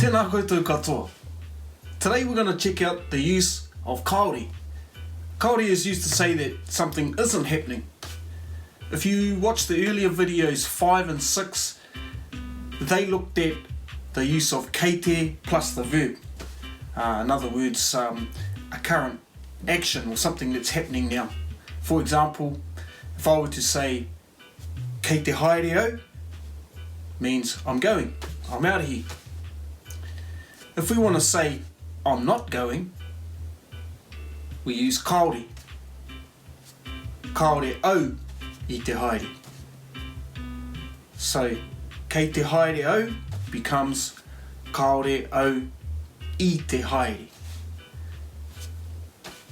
Tēnā koutou katoa. Today we're gonna check out the use of kāore. Kāore is used to say that something isn't happening. If you watch the earlier videos 5 and 6, they looked at the use of kei te plus the verb. Uh, in other words, um, a current action or something that's happening now. For example, if I were to say kei te haere au, means I'm going, I'm out of here. If we want to say I'm not going, we use kāore. Kāore au i te haere. So, kei te haere au becomes kāore au i te haere.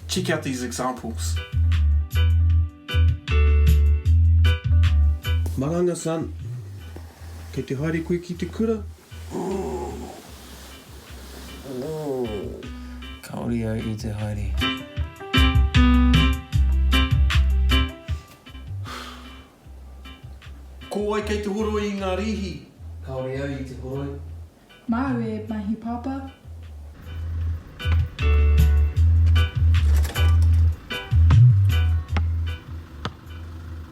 Check out these examples. Maranga san, kei te haere koe ki te kura? Kāore au i te haere. Ko wai kei te horoi i ngā rīhi? Kāore au i te horoi. Māu e mahi pāpā.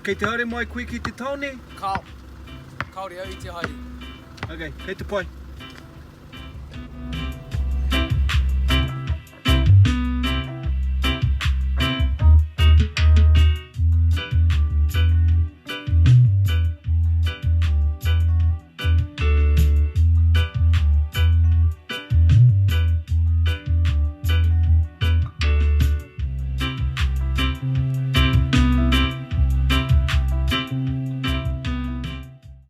Kei te haere mai koe ki te tāone? Kāo. Kāore au i te haere. Ok, kei te pai.